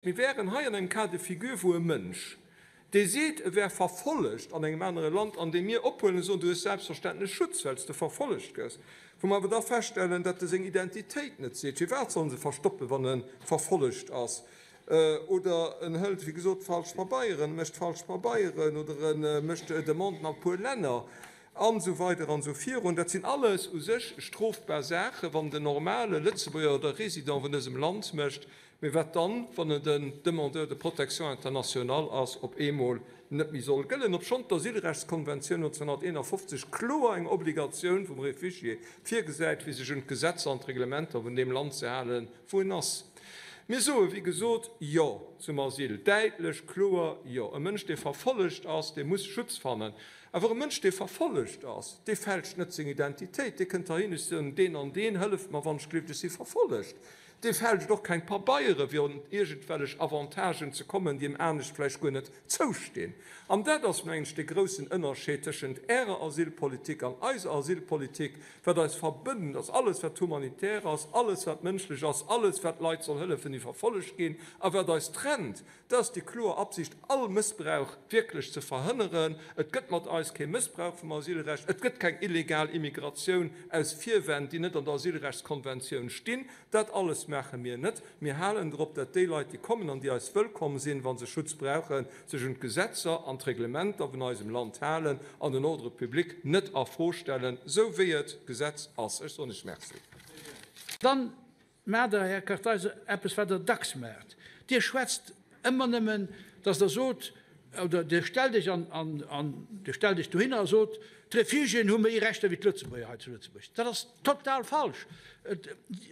Mir wären hei an engem Cas de figure, wou e Mënsch, dee seet, e wär verfollegt an engem anere Land, an dee mir ophuelen a soen, du hues selbstverständlech Schutz, well s de verfollegt gëss, wou mer awer da feststellen, datt e seng Identitéit net seet. Firwat soll en se verstoppen, wann e verfollegt ass? Oder en hëlt, wéi gesot, falsch Pabeieren, mécht falsch Pabeieren oder e mécht Demanden a puer Länner an esou weider an esou virun. Dat sinn alles u sech strofbar Saachen, wann den normale Lëtzebuerger oder Résident vun dësem Land mécht. Mee wat dann, wann et en Demandeur de protection internationale ass, op eemol net méi soll gëllen, obschonn d'Asylrechtskonventioun 1951 kloer eng Obligatioun vum Refugié virgesäit, fir sech un d'Gesetzer an d'Reglementer vun deem Land ze halen, wou en ass. Mir soe wéi gesot Jo zum Asyl, däitlech, kloer Jo. E Mënsch, dee verfollegt ass, dee muss Schutz fannen. Awer e Mënsch, dee verfollegt ass, dee fälscht net seng Identitéit, dee kënnt heihin, ech sinn deen an deen, hëlleft mer, wann ech gleeft, ech si verfollegt. Dee fälscht och keng Pabeiere fir un iergendwellech Avantagen ze kommen, déi em anescht vläicht guer net zoustinn. An dat ass, mengen ech, dee groussen Ënnerscheed tëschent Ärer Asylpolitik an eiser Asylpolitik. Wat eis verbënnt, ass alles, wat humanitär ass, alles, wat mënschlech ass, alles, wat Leit soll hëllefen, déi verfollegt ginn. A wat eis trennt, dat ass déi kloer Absicht, all Mëssbrauch wierklech ze verhënneren. Et gëtt mat eis kee Mëssbrauch vum Asylrecht, et gëtt keng illegal Immigratioun aus Virwänn, déi net an der Asylrechtskonventioun stinn. Dat alles maache mir net. Mir halen drop, dat déi Leit, déi kommen an déi eis wëllkomm sinn, wa se Schutz brauchen, sech un d'Gesetzer an d'Reglementer vun eisem Land halen an den Ordre public net a Fro stellen, esou wéi et Gesetz ass. Ech soen lech Merci. Dann Maacht Der, Här Kartheiser, eppes, wat Der dacks maacht, Dir schwätzt ëmmer nëmmen, dass Der sot, oder Dir stellt Iech an, an Dir stellt Iech dohinner a sot, d'Refugiéen hu méi Rechter wéi d'Lëtzebuerger hei zu Lëtzebuerg. Dat ass total falsch.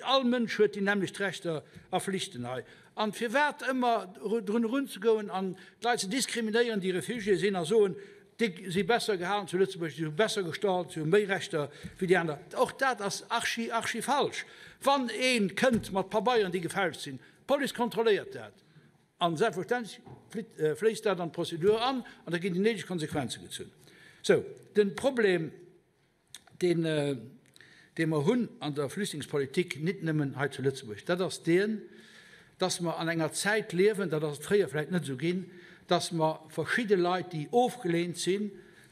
All Mënsch huet déi nämmlecht Rechter a Flichten hei. An firwat ëmmer drun erunzegoen an d'Leit ze diskriminéieren, déi Refugié sinn, a soen, Déi si besser gehalen zu Lëtzebuerg, déi hu besser gestallt, si hu méi Rechter wéi déi aner. Och dat ass archi, archi falsch. Wann ee kënnt mat Pabeieren, déi gefälscht sinn, d'Police kontrolléiert dat a selbstverständlech fléisst dat an d'Prozedur an an da ginn déi néideg Konsequenze gezunn. Sou, de Problem. deen, dee mer hunn an der Flüchtlingspolitik, nit nëmmen hei zu Lëtzebuerg, dat ass deen, dass mer an enger Zäit liewen, dat ass et fréier vläicht net esou ginn, dass mer verschidde Leit, déi ofgeleent sinn,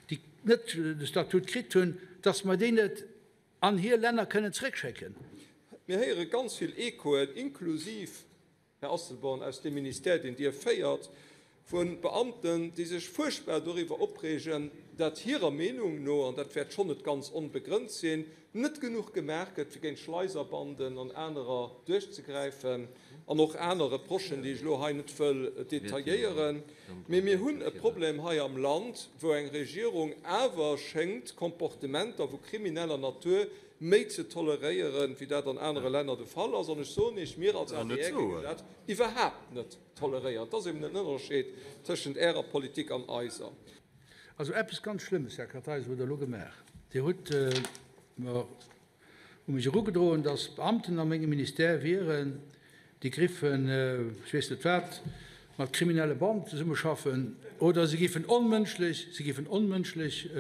déi net de Statut kritt hunn, dass mer déi net an hir Länner kënnen zréckschécken. Mir héiere ganz vill Echoen, inklusiv Här Asselborn, aus deem Ministère, deen Dir féiert, vu Beamten, déi sech fuerchtbar doriwwer opreegen, datt hirer Meenung no, an dat wäert schonn net ganz onbegrënnt sinn, net genuch gemaach gëtt, fir géint Schleiserbanden an anerer duerchzegräifen, an och aner Reprochen, déi ech elo hei net wëll detailléieren. Mee mir hunn e Problem hei am Land, wou eng Regierung awer schéngt, Comportementer vu krimineller Natur méi ze toleréieren, wéi dat an anere Länner de Fall ass. An ech soen Iech, mir als adr géingen dat iwwerhaapt net toleréieren. Et ass eben en Ënnerscheed tëschent Ärer Politik an eiser. Also eppes ganz Schlëmmes, Här Kartheiser, hutt Der elo gemaach. Dir hutt mer u mech erugedroen, dass Beamten a mengem Ministère wieren, déi griffen, ech weess net wat, mat kriminelle Banden zesummeschaffen oder se giffen onmënschlech, se giffen onmënschlech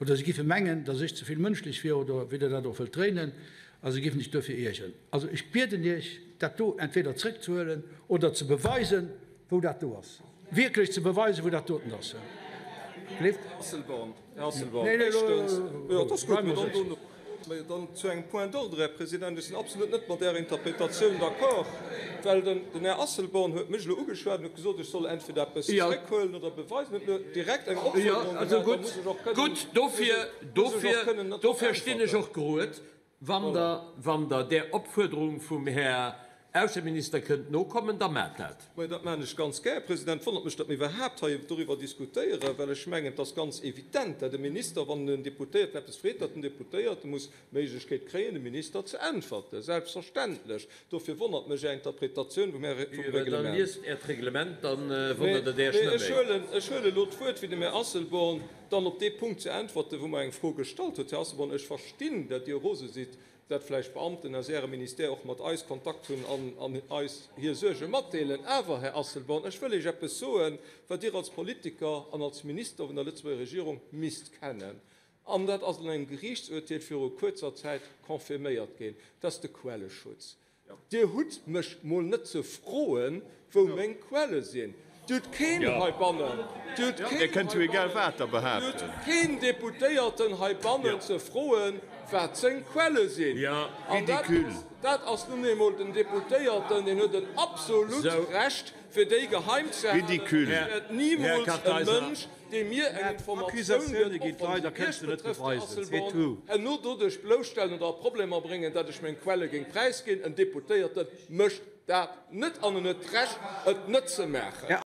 oder se giffe mengen, datt ech ze vill mënschlech wier oder wéi Der dat och wëllt dréinen, a se giffen sech duerfir iergeren. Also ech bieden Iech, dat do entweder zrëckzehuelen oder ze beweisen, wou dat do ass, wierklech ze beweisen, wou dat doten ass. Gleeft. Asselborn, Här Asselborn, éischtens, jo, et ass gutt, mee dann dono. Mä dann zu engem Point d'ordre, Här President, Ech sinn absolut net mat Ärer Interpretatioun d'accord, well den Här Asselborn huet mech elo ugeschwat an huet gesot, ech soll entweder eppes zréckhuelen oder beweisen, huet mir direkt eng Opfuerderung gemaach, da muss ech och kënnen, muss ech och kënnen drop äntwerten. Dofir stinn ech och gerued. Wann Der, wann Der där Opfuerderung vum Här Ausseminister kënnt nokommen, da maacht dat. Mä dat maachen ech ganz gär, Här President. Et wonnert mech, datt mir iwwerhaapt hei doriwwer diskutéieren, well ech mengen, et ass ganz evident, datt e Minister, wann en Deputéierten eppes freet, datt den Deputéierte muss d'Méiglechkeet kréien, dem Minister ze äntwerten. Selbstverständlech. Dofir wonnert mech Är Interpretatioun vum Här, vum Reglement. Dann liest Äert Reglement, da wonnert et Äech net méi. Ech huelen elo d'Wuert fir dem Här Asselborn dann op dee Punkt ze äntwerten, wou mer eng Fro gestallt huet. Här Asselborn, ech verstinn, datt Dir rose sidd, datt vläicht Beamten aus Ärem Ministère och mat eis Kontakt hunn an eis hir Suerge matdeelen. Awer, Här Asselborn, ech wëll Iech eppes soen, wat Dir als Politiker an als Minister vun der Lëtzebuerger Regierung misst kennen, an dat ass an engem Geriichtsurteel viru kuerzer Zäit confirméiert ginn, dat ass de Quelleschutz. Dir hutt mech mol net ze froen, wou meng Quelle sinn. Dir hutt keen heibannen, Dir hutt Dir keen kënnt jo egal heibannen, wat da Dir hutt behaapten. keen Deputéierten heibannen ze froen, wat seng Quelle sinn. An dat Ridicule. ass, dat ass nun eemol den Deputéierten, deen huet en absolut Recht, fir déi geheim ze halen. Ridicule. Ech wäert Här nimools e Kartheiser. Mënsch, dee mir eng Informatioun Accusatioune gëtt, géint och wa Leit se a Iech kënns de net betrëfft, Här beweisen. C'est Asselborn, tout. herno doduerch blousstellen oder a Problemer bréngen, datt ech meng Quelle géing präisginn. En Deputéierte mécht dat net an en huet d'Recht, et net ze maachen.